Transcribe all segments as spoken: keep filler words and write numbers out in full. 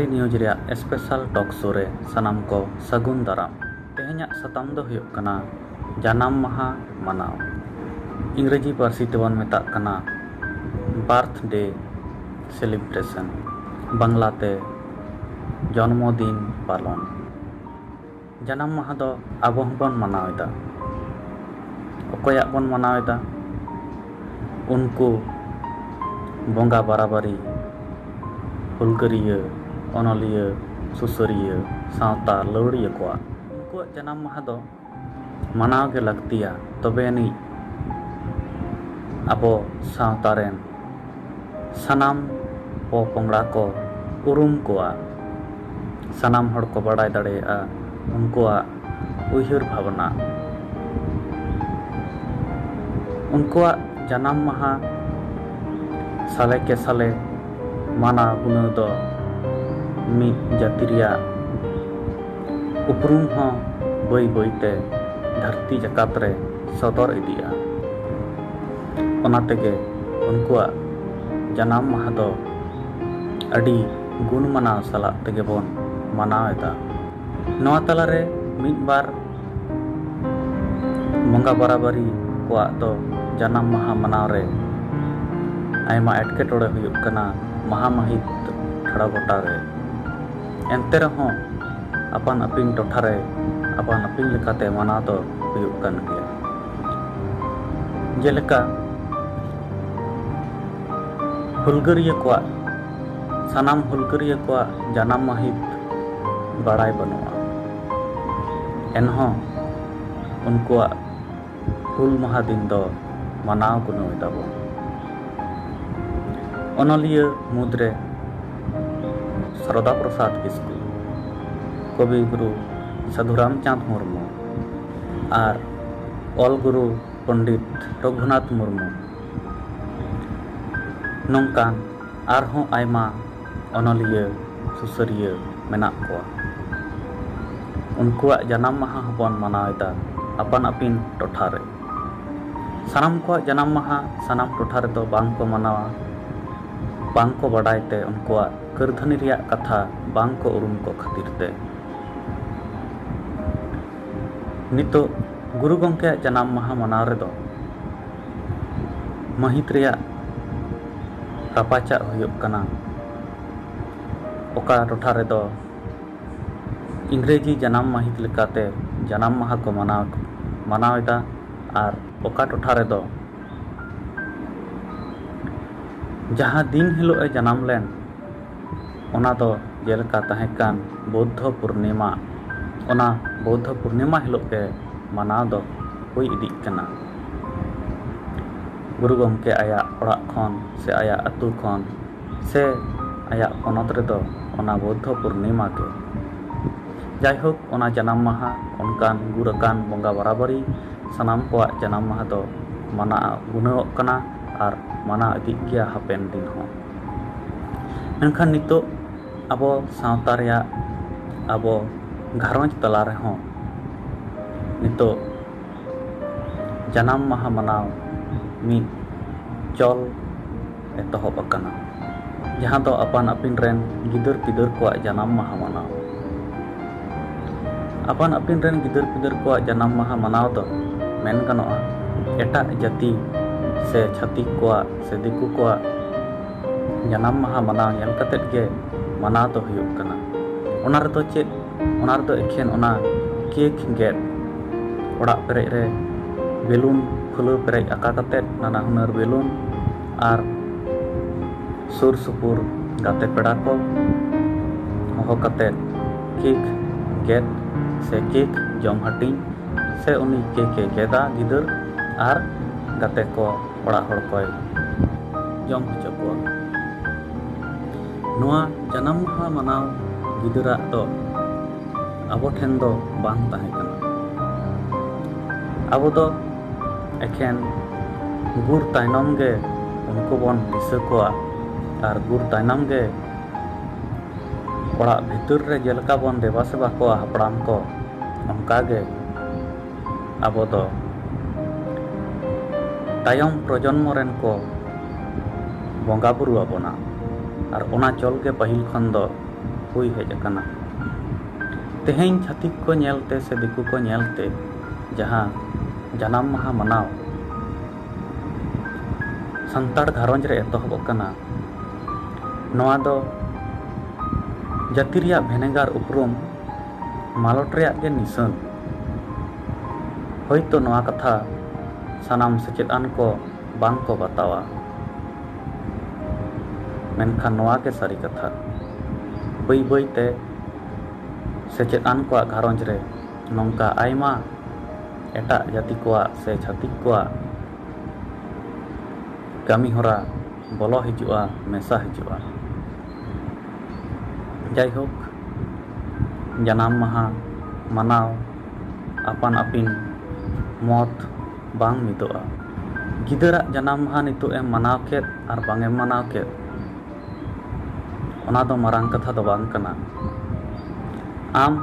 News ᱨᱮᱭᱟᱜ special ᱴᱚᱠ ᱥᱳ ᱨᱮ ᱥᱟᱱᱟᱢ ᱠᱚ ᱥᱟᱹᱜᱩᱱ ᱫᱟᱨᱟᱢ᱾ ᱛᱮᱦᱮᱧᱟᱜ ᱥᱟᱛᱟᱢ ᱫᱚ ᱦᱩᱭᱩᱜ ᱠᱟᱱᱟ ᱡᱟᱱᱟᱢ ᱢᱟᱦᱟ ᱢᱟᱱᱟᱣ᱾ ᱤᱝᱨᱮᱡᱤ ᱯᱟᱹᱨᱥᱤ ᱛᱮᱵᱚᱱ ᱢᱮᱛᱟᱜ ᱠᱟᱱᱟ ᱵᱟᱨᱛᱷ ᱰᱮ ᱥᱮᱞᱤᱵᱨᱮᱥᱚᱱ, ᱵᱟᱝᱞᱟᱛᱮ ᱡᱚᱱᱢᱚ ᱫᱤᱱ ᱯᱟᱞᱚᱱ᱾ ᱡᱟᱱᱟᱢ ᱢᱟᱦᱟ ᱫᱚ ᱟᱵᱚ ᱦᱚᱸᱵᱚᱱ ᱢᱟᱱᱟᱣ ᱮᱫᱟ᱾ ᱚᱠᱚᱭᱟᱜ ᱵᱚᱱ ᱢᱟᱱᱟᱣ ᱮᱫᱟ? ᱩᱱᱠᱩ ᱵᱚᱸᱜᱟ ᱵᱟᱨᱟᱵᱟᱨᱤ, ᱦᱩᱞᱜᱟᱹᱨᱤᱭᱟᱹ, ᱚᱱᱚᱞᱤᱭᱟᱹ, ᱥᱩᱥᱟᱹᱨᱤᱭᱟᱹ, ᱥᱟᱶᱛᱟ ᱞᱟᱹᱣᱲᱤᱭᱟᱹ ᱠᱚᱣᱟᱜ, ᱩᱱᱠᱩᱣᱟᱜ ᱡᱟᱱᱟᱢ ᱢᱟᱦᱟ ᱫᱚ ᱢᱟᱱᱟᱣ ᱜᱮ ᱞᱟᱹᱠᱛᱤᱭᱟ᱾ ᱛᱚᱵᱮ ᱟᱹᱱᱤᱡ ᱟᱵᱚ ᱥᱟᱶᱛᱟ ᱨᱮᱱ ᱥᱟᱱᱟᱢ ᱯᱚᱯᱚᱝᱲᱟ ᱠᱚ ᱩᱨᱩᱢ ᱠᱚᱣᱟ, ᱥᱟᱱᱟᱢ ᱦᱚᱲ ᱠᱚ ᱵᱟᱲᱟᱭ ᱫᱟᱲᱮᱭᱟᱜᱼᱟ ᱩᱱᱠᱩᱣᱟᱜ ᱩᱭᱦᱟᱹᱨ ᱵᱷᱟᱵᱽᱱᱟ᱾ ᱩᱱᱠᱩᱣᱟᱜ ᱡᱟᱱᱟᱢ ᱢᱟᱦᱟ ᱥᱟᱞᱮ ᱠᱮ ᱥᱟᱞᱮ ᱢᱟᱱᱟᱣ ᱜᱩᱱᱟᱹᱣ ᱫᱚ ᱢᱤᱫ ᱡᱟᱹᱛᱤ ᱨᱮᱭᱟᱜ ᱩᱯᱨᱩᱢ ᱦᱚᱸ ᱵᱟᱹᱭ ᱵᱟᱹᱭᱛᱮ ᱫᱷᱟᱹᱨᱛᱤ ᱡᱟᱠᱟᱛ ᱨᱮ ᱥᱚᱫᱚᱨ ᱤᱫᱤᱜᱼᱟ᱾ ᱚᱱᱟ ᱛᱮᱜᱮ ᱩᱱᱠᱩᱣᱟᱜ ᱡᱟᱱᱟᱢ ᱢᱟᱦᱟ ᱫᱚ ᱟᱹᱰᱤ ᱜᱩᱱ ᱢᱟᱱᱟᱣ ᱥᱟᱞᱟᱜ ᱛᱮᱜᱮ ᱵᱚᱱ ᱢᱟᱱᱟᱣ ᱮᱫᱟ᱾ ᱱᱚᱣᱟ ᱛᱟᱞᱟᱨᱮ ᱢᱤᱫ ᱵᱟᱨ ᱵᱚᱸᱜᱟ ᱵᱟᱨᱟᱵᱟᱨᱤ ᱠᱚᱣᱟᱜ ᱫᱚ ᱡᱟᱱᱟᱢ ᱢᱟᱦᱟ ᱢᱟᱱᱟᱣ ᱨᱮ ᱟᱭᱢᱟ ᱮᱴᱠᱮᱴᱚᱬᱮ ᱦᱩᱭᱩᱜ ᱠᱟᱱᱟ ᱢᱟᱦᱟ ᱢᱟᱹᱦᱤᱛ ᱴᱷᱟᱲᱚ ᱜᱚᱴᱟ ᱨᱮ᱾ ᱮᱱᱛᱮ ᱨᱮᱦᱚᱸ ᱟᱯᱟᱱ ᱟᱹᱯᱤᱱ ᱴᱚᱴᱷᱟ ᱨᱮ ᱟᱯᱟᱱ ᱟᱹᱯᱤᱱ ᱞᱮᱠᱟᱛᱮ ᱢᱟᱱᱟᱣ ᱫᱚ ᱦᱩᱭᱩᱜ ᱠᱟᱱ ᱜᱮᱭᱟ᱾ ᱡᱮᱞᱮᱠᱟ ᱦᱩᱞᱜᱟᱹᱨᱤᱭᱟᱹ ᱠᱚᱣᱟᱜ, ᱥᱟᱱᱟᱢ ᱦᱩᱞᱜᱟᱹᱨᱤᱭᱟᱹ ᱠᱚᱣᱟᱜ ᱡᱟᱱᱟᱢ ᱢᱟᱹᱦᱤᱛ ᱵᱟᱲᱟᱭ ᱵᱟᱹᱱᱩᱜᱼᱟ, ᱮᱱᱦᱚᱸ ᱩᱱᱠᱩᱣᱟᱜ ᱦᱩᱞ ᱢᱟᱦᱟ ᱫᱤᱱ ᱫᱚ ᱢᱟᱱᱟᱣ ᱜᱩᱱᱟᱹᱣ ᱮᱫᱟᱵᱚᱱ᱾ ᱚᱱᱚᱞᱤᱭᱟᱹ ᱢᱩᱫᱽᱨᱮ ᱥᱟᱨᱚᱫᱟ ᱯᱨᱚᱥᱟᱫᱽ ᱠᱤᱥᱠᱩ, ᱠᱚᱵᱤ ᱜᱩᱨᱩ ᱥᱟᱹᱫᱷᱩ ᱨᱟᱢᱪᱟᱸᱫᱽ ᱢᱩᱨᱢᱩ ᱟᱨ ᱚᱞ ᱜᱩᱨᱩ ᱯᱚᱱᱰᱤᱛ ᱨᱚᱜᱷᱩᱱᱟᱛᱷ ᱢᱩᱨᱢᱩ, ᱱᱚᱝᱠᱟᱱ ᱟᱨᱦᱚᱸ ᱟᱭᱢᱟ ᱚᱱᱚᱞᱤᱭᱟᱹ, ᱥᱩᱥᱟᱹᱨᱤᱭᱟᱹ ᱢᱮᱱᱟᱜ ᱠᱚᱣᱟ᱾ ᱩᱱᱠᱩᱣᱟᱜ ᱡᱟᱱᱟᱢ ᱢᱟᱦᱟ ᱦᱚᱸᱵᱚᱱ ᱢᱟᱱᱟᱣ ᱮᱫᱟ ᱟᱯᱟᱱ ᱟᱹᱯᱤᱱ ᱴᱚᱴᱷᱟ ᱨᱮ᱾ ᱥᱟᱱᱟᱢ ᱠᱚᱣᱟᱜ ᱡᱟᱱᱟᱢ ᱢᱟᱦᱟ ᱥᱟᱱᱟᱢ ᱴᱚᱴᱷᱟ ᱨᱮᱫᱚ ᱵᱟᱝ ᱠᱚ ᱢᱟᱱᱟᱣᱟ᱾ ᱵᱟᱝ ᱠᱚ ᱵᱟᱰᱟᱭ ᱛᱮ, ᱩᱱᱠᱩᱣᱟᱜ ᱠᱟᱹᱨᱫᱷᱟᱹᱱᱤ ᱨᱮᱭᱟᱜ ᱠᱟᱛᱷᱟ ᱵᱟᱝ ᱠᱚ ᱩᱨᱩᱢ ᱠᱚ ᱠᱷᱟᱹᱛᱤᱨ ᱛᱮ᱾ ᱱᱤᱛᱚᱜ ᱜᱩᱨᱩ ᱜᱚᱢᱠᱮᱭᱟᱜ ᱡᱟᱱᱟᱢ ᱢᱟᱦᱟ ᱢᱟᱱᱟᱣ ᱨᱮᱫᱚ ᱢᱟᱹᱦᱤᱛ ᱨᱮᱭᱟᱜ ᱨᱟᱯᱟᱪᱟᱜ ᱦᱩᱭᱩᱜ ᱠᱟᱱᱟ᱾ ᱚᱠᱟ ᱴᱚᱴᱷᱟ ᱨᱮᱫᱚ ᱤᱝᱨᱮᱡᱤ ᱡᱟᱱᱟᱢ ᱢᱟᱹᱦᱤᱛ ᱞᱮᱠᱟᱛᱮ ᱡᱟᱱᱟᱢ ᱢᱟᱦᱟ ᱠᱚ ᱢᱟᱱᱟᱣ, ᱢᱟᱱᱟᱣ ᱮᱫᱟ, ᱟᱨ ᱚᱠᱟ ᱴᱚᱴᱷᱟ ᱨᱮᱫᱚ ᱡᱟᱦᱟᱸ ᱫᱤᱱ ᱦᱤᱞᱳᱜ ᱮ ᱡᱟᱱᱟᱢ ᱞᱮᱱ, ᱚᱱᱟ ᱫᱚ ᱡᱮᱞᱮᱠᱟ ᱛᱟᱦᱮᱸ ᱠᱟᱱ ᱵᱳᱫᱽᱫᱷᱚ ᱯᱩᱨᱱᱤᱢᱟ, ᱚᱱᱟ ᱵᱳᱫᱽᱫᱷᱚ ᱯᱩᱨᱱᱤᱢᱟ ᱦᱤᱞᱳᱜ ᱜᱮ ᱢᱟᱱᱟᱣ ᱫᱚ ᱦᱩᱭ ᱤᱫᱤᱜ ᱠᱟᱱᱟ᱾ ᱜᱩᱨᱩ ᱜᱚᱢᱠᱮ ᱟᱭᱟᱜ ᱚᱲᱟᱜ ᱠᱷᱚᱱ ᱥᱮ ᱟᱭᱟᱜ ᱟᱹᱛᱩ ᱠᱷᱚᱱ ᱥᱮ ᱟᱭᱟᱜ ᱯᱚᱱᱚᱛ ᱨᱮᱫᱚ ᱚᱱᱟ ᱵᱳᱫᱽᱫᱷᱚ ᱯᱩᱨᱱᱤᱢᱟ ᱜᱮ᱾ ᱡᱟᱭᱦᱳᱠ, ᱚᱱᱟ ᱡᱟᱱᱟᱢ ᱢᱟᱦᱟ ᱚᱱᱠᱟᱱ ᱜᱩᱨ ᱟᱠᱟᱱ ᱵᱚᱸᱜᱟ ᱵᱟᱨᱟᱵᱟᱨᱤ ᱥᱟᱱᱟᱢ ᱠᱚᱣᱟᱜ ᱡᱟᱱᱟᱢ ᱢᱟᱦᱟ ᱫᱚ ᱢᱟᱱᱟᱣ ᱜᱩᱱᱟᱹᱣᱚᱜ ᱠᱟᱱᱟ ᱟᱨ ᱢᱟᱱᱟᱣ ᱤᱫᱤᱜ ᱜᱮᱭᱟ ᱦᱟᱯᱮᱱ ᱫᱤᱱ ᱦᱚᱸ᱾ ᱢᱮᱱᱠᱷᱟᱱ ᱱᱤᱛᱚᱜ ᱟᱵᱚ ᱥᱟᱶᱛᱟ ᱨᱮᱭᱟᱜ, ᱟᱵᱚ ᱜᱷᱟᱨᱚᱸᱡᱽ ᱛᱟᱞᱟ ᱨᱮᱦᱚᱸ ᱱᱤᱛᱚᱜ ᱡᱟᱱᱟᱢ ᱢᱟᱦᱟ ᱢᱟᱱᱟᱣ ᱢᱤᱫ ᱪᱚᱞ ᱮᱛᱚᱦᱚᱵ ᱟᱠᱟᱱᱟ, ᱡᱟᱦᱟᱸ ᱫᱚ ᱟᱯᱟᱱ ᱟᱹᱯᱤᱱ ᱨᱮᱱ ᱜᱤᱫᱟᱹᱨ ᱯᱤᱫᱟᱹᱨ ᱠᱚᱣᱟᱜ ᱡᱟᱱᱟᱢ ᱢᱟᱦᱟ ᱢᱟᱱᱟᱣ᱾ ᱟᱯᱟᱱ ᱟᱹᱯᱤᱱ ᱨᱮᱱ ᱜᱤᱫᱟᱹᱨ ᱯᱤᱫᱟᱹᱨ ᱠᱚᱣᱟᱜ ᱡᱟᱱᱟᱢ ᱢᱟᱦᱟ ᱢᱟᱱᱟᱣ ᱫᱚ ᱢᱮᱱ ᱜᱟᱱᱚᱜᱼᱟ, ᱮᱴᱟᱜ ᱡᱟᱹᱛᱤ ᱥᱮ ᱪᱷᱟᱹᱛᱤᱠ ᱠᱚᱣᱟᱜ ᱥᱮ ᱫᱤᱠᱩ ᱠᱚᱣᱟᱜ ᱡᱟᱱᱟᱢ ᱢᱟᱦᱟ ᱢᱟᱱᱟᱣ ᱧᱮᱞ ᱠᱟᱛᱮᱫ ᱜᱮ ᱢᱟᱱᱟᱣ ᱫᱚ ᱦᱩᱭᱩᱜ ᱠᱟᱱᱟ᱾ ᱚᱱᱟ ᱨᱮᱫᱚ ᱪᱮᱫ? ᱚᱱᱟ ᱨᱮᱫᱚ ᱮᱠᱷᱮᱱ ᱚᱱᱟ ᱠᱮᱠ ᱜᱮᱫ, ᱚᱲᱟᱜ ᱯᱮᱨᱮᱡ ᱨᱮ ᱵᱮᱞᱩᱱ ᱯᱷᱩᱞᱟᱹᱣ ᱯᱮᱨᱮᱡ ᱟᱠᱟ ᱠᱟᱛᱮᱫ, ᱱᱟᱱᱟ ᱦᱩᱱᱟᱹᱨ ᱵᱮᱞᱩᱱ ᱟᱨ ᱥᱩᱨ ᱥᱩᱯᱩᱨ ᱜᱟᱛᱮ ᱯᱮᱲᱟ ᱠᱚ ᱦᱚᱦᱚ ᱠᱟᱛᱮᱫ ᱠᱮᱠ ᱜᱮᱫ ᱥᱮ ᱠᱮᱠ ᱡᱚᱢ ᱦᱟᱹᱴᱤᱧ, ᱥᱮ ᱩᱱᱤ ᱠᱮᱠ ᱮ ᱜᱮᱫᱟ ᱜᱤᱫᱟᱹᱨ ᱟᱨ ᱜᱟᱛᱮ ᱠᱚ, ᱚᱲᱟᱜ ᱦᱚᱲ ᱠᱚᱭ ᱡᱚᱢ ᱦᱚᱪᱚ ᱠᱚᱣᱟ᱾ ᱱᱚᱣᱟ ᱡᱟᱱᱟᱢ ᱢᱟᱦᱟ ᱢᱟᱱᱟᱣ ᱜᱤᱫᱟᱹᱨᱟᱜ ᱫᱚ ᱟᱵᱚ ᱴᱷᱮᱱ ᱫᱚ ᱵᱟᱝ ᱛᱟᱦᱮᱸ ᱠᱟᱱᱟ᱾ ᱟᱵᱚ ᱫᱚ ᱮᱠᱷᱮᱱ ᱜᱩᱨ ᱛᱟᱭᱱᱚᱢ ᱜᱮ ᱩᱱᱠᱩ ᱵᱚᱱ ᱫᱤᱥᱟᱹ ᱠᱚᱣᱟ ᱟᱨ ᱜᱩᱨ ᱛᱟᱭᱱᱚᱢ ᱜᱮ ᱚᱲᱟᱜ ᱵᱷᱤᱛᱟᱹᱨ ᱨᱮ ᱡᱮᱞᱮᱠᱟ ᱵᱚᱱ ᱫᱮᱵᱟ ᱥᱮᱵᱟ ᱠᱚᱣᱟ ᱦᱟᱯᱲᱟᱢ ᱠᱚ, ᱚᱱᱠᱟ ᱜᱮ ᱟᱵᱚ ᱫᱚ ᱛᱟᱭᱚᱢ ᱯᱨᱚᱡᱚᱱᱢᱚ ᱨᱮᱱ ᱠᱚ ᱵᱚᱸᱜᱟ ᱵᱩᱨᱩ ᱟᱵᱚᱱᱟ᱾ ᱟᱨ ᱚᱱᱟ ᱪᱚᱞ ᱜᱮ ᱯᱟᱹᱦᱤᱞ ᱠᱷᱚᱱ ᱫᱚ ᱦᱩᱭ ᱦᱮᱡ ᱟᱠᱟᱱᱟ᱾ ᱛᱮᱦᱮᱧ ᱪᱷᱟᱹᱛᱤᱠ ᱠᱚ ᱧᱮᱞᱛᱮ ᱥᱮ ᱫᱤᱠᱩ ᱠᱚ ᱧᱮᱞᱛᱮ ᱡᱟᱦᱟᱸ ᱡᱟᱱᱟᱢ ᱢᱟᱦᱟ ᱢᱟᱱᱟᱣ, ᱥᱟᱱᱛᱟᱲ ᱜᱷᱟᱨᱚᱸᱡᱽ ᱨᱮ ᱮᱛᱚᱦᱚᱵ ᱟᱠᱟᱱᱟ, ᱱᱚᱣᱟ ᱫᱚ ᱡᱟᱹᱛᱤ ᱨᱮᱭᱟᱜ ᱵᱷᱮᱱᱮᱜᱟᱨ ᱩᱯᱨᱩᱢ ᱢᱟᱞᱚᱴ ᱨᱮᱭᱟᱜ ᱜᱮ ᱱᱤᱥᱟᱹᱱ᱾ ᱦᱳᱭᱛᱳ ᱱᱚᱣᱟ ᱠᱟᱛᱷᱟ ᱥᱟᱱᱟᱢ ᱥᱮᱪᱮᱫ ᱟᱱ ᱠᱚ ᱵᱟᱝ ᱠᱚ ᱵᱟᱛᱟᱣᱟ, ᱢᱮᱱᱠᱷᱟᱱ ᱱᱚᱣᱟ ᱜᱮ ᱥᱟᱹᱨᱤ ᱠᱟᱛᱷᱟ᱾ ᱵᱟᱹᱭ ᱵᱟᱹᱭ ᱛᱮ ᱥᱮᱪᱮᱫ ᱟᱱ ᱠᱚᱣᱟᱜ ᱜᱷᱟᱨᱚᱸᱡᱽ ᱨᱮ ᱱᱚᱝᱠᱟ ᱟᱭᱢᱟ ᱮᱴᱟᱜ ᱡᱟᱹᱛᱤ ᱠᱚᱣᱟᱜ ᱥᱮ ᱪᱷᱟᱹᱛᱤᱠ ᱠᱚᱣᱟᱜ ᱠᱟᱹᱢᱤ ᱦᱚᱨᱟ ᱵᱚᱞᱚ ᱦᱤᱡᱩᱜᱼᱟ, ᱢᱮᱥᱟ ᱦᱤᱡᱩᱜᱼᱟ᱾ ᱡᱟᱭᱦᱳᱠ, ᱡᱟᱱᱟᱢ ᱢᱟᱦᱟ ᱢᱟᱱᱟᱣ ᱟᱯᱟᱱ ᱟᱹᱯᱤᱱ ᱢᱚᱛ ᱵᱟᱝ ᱢᱤᱫᱚᱜᱼᱟ᱾ ᱜᱤᱫᱟᱹᱨᱟᱜ ᱡᱟᱱᱟᱢ ᱢᱟᱦᱟ ᱱᱤᱛᱚᱜ ᱮᱢ ᱢᱟᱱᱟᱣ ᱠᱮᱫ ᱟᱨ ᱵᱟᱝ ᱮᱢ ᱢᱟᱱᱟᱣ ᱠᱮᱫ, ᱚᱱᱟ ᱫᱚ ᱢᱟᱨᱟᱝ ᱠᱟᱛᱷᱟ ᱫᱚ ᱵᱟᱝ ᱠᱟᱱᱟ᱾ ᱟᱢ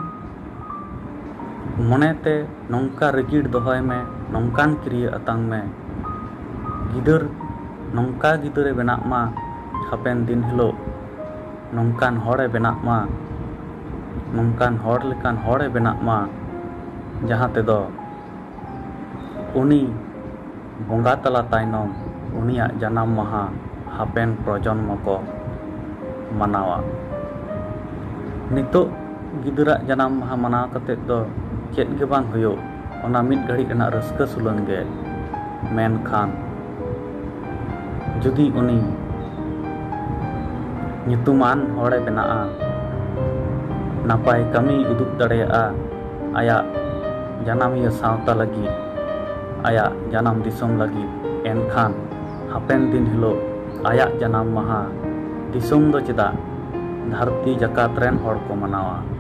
ᱢᱚᱱᱮᱛᱮ ᱱᱚᱝᱠᱟ ᱨᱤᱜᱤᱲ ᱫᱚᱦᱚᱭ ᱢᱮ, ᱱᱚᱝᱠᱟᱱ ᱠᱤᱨᱭᱟᱹ ᱟᱛᱟᱝ ᱢᱮ, ᱜᱤᱫᱟᱹᱨ ᱱᱚᱝᱠᱟ ᱜᱤᱫᱟᱹᱨᱮ ᱵᱮᱱᱟᱜ ᱢᱟ, ᱦᱟᱯᱮᱱ ᱫᱤᱱ ᱦᱤᱞᱳᱜ ᱱᱚᱝᱠᱟᱱ ᱦᱚᱲᱮ ᱵᱮᱱᱟᱜ ᱢᱟ, ᱱᱚᱝᱠᱟᱱ ᱦᱚᱲ ᱞᱮᱠᱟᱱ ᱦᱚᱲᱮ ᱵᱮᱱᱟᱜ ᱢᱟ, ᱡᱟᱦᱟᱸ ᱛᱮᱫᱚ ᱩᱱᱤ ᱵᱚᱸᱜᱟ ᱛᱟᱞᱟ ᱛᱟᱭᱱᱚᱢ ᱩᱱᱤᱭᱟᱜ ᱡᱟᱱᱟᱢ ᱢᱟᱦᱟ ᱦᱟᱯᱮᱱ ᱯᱨᱚᱡᱚᱱᱢᱚ ᱠᱚ ᱢᱟᱱᱟᱣᱟ᱾ ᱱᱤᱛᱚᱜ ᱜᱤᱫᱟᱹᱨᱟᱜ ᱡᱟᱱᱟᱢ ᱢᱟᱦᱟ ᱢᱟᱱᱟᱣ ᱠᱟᱛᱮᱫ ᱫᱚ ᱪᱮᱫ ᱜᱮ ᱵᱟᱝ ᱦᱩᱭᱩᱜ, ᱚᱱᱟ ᱢᱤᱫ ᱜᱷᱟᱹᱲᱤᱡ ᱨᱮᱱᱟᱜ ᱨᱟᱹᱥᱠᱟᱹ ᱥᱩᱞᱟᱹᱝ ᱜᱮ᱾ ᱢᱮᱱᱠᱷᱟᱱ ᱡᱩᱫᱤ ᱩᱱᱤ ᱧᱩᱛᱩᱢᱟᱱ ᱦᱚᱲᱮ ᱵᱮᱱᱟᱜᱼᱟ, ᱱᱟᱯᱟᱭ ᱠᱟᱹᱢᱤᱭ ᱩᱫᱩᱜ ᱫᱟᱲᱮᱭᱟᱜᱼᱟ ᱟᱭᱟᱜ ᱡᱟᱱᱟᱢᱤᱭᱟᱹ ᱥᱟᱶᱛᱟ ᱞᱟᱹᱜᱤᱫ, ᱟᱭᱟᱜ ᱡᱟᱱᱟᱢ ᱫᱤᱥᱚᱢ ᱞᱟᱹᱜᱤᱫ, ᱮᱱᱠᱷᱟᱱ ᱦᱟᱯᱮᱱ ᱫᱤᱱ ᱦᱤᱞᱳᱜ ᱟᱭᱟᱜ ᱡᱟᱱᱟᱢ ᱢᱟᱦᱟ ᱫᱤᱥᱚᱢ ᱫᱚ ᱪᱮᱫᱟᱜ, ᱫᱷᱟᱹᱨᱛᱤ ᱡᱟᱠᱟᱛ ᱨᱮᱱ ᱦᱚᱲ ᱠᱚ ᱢᱟᱱᱟᱣᱟ᱾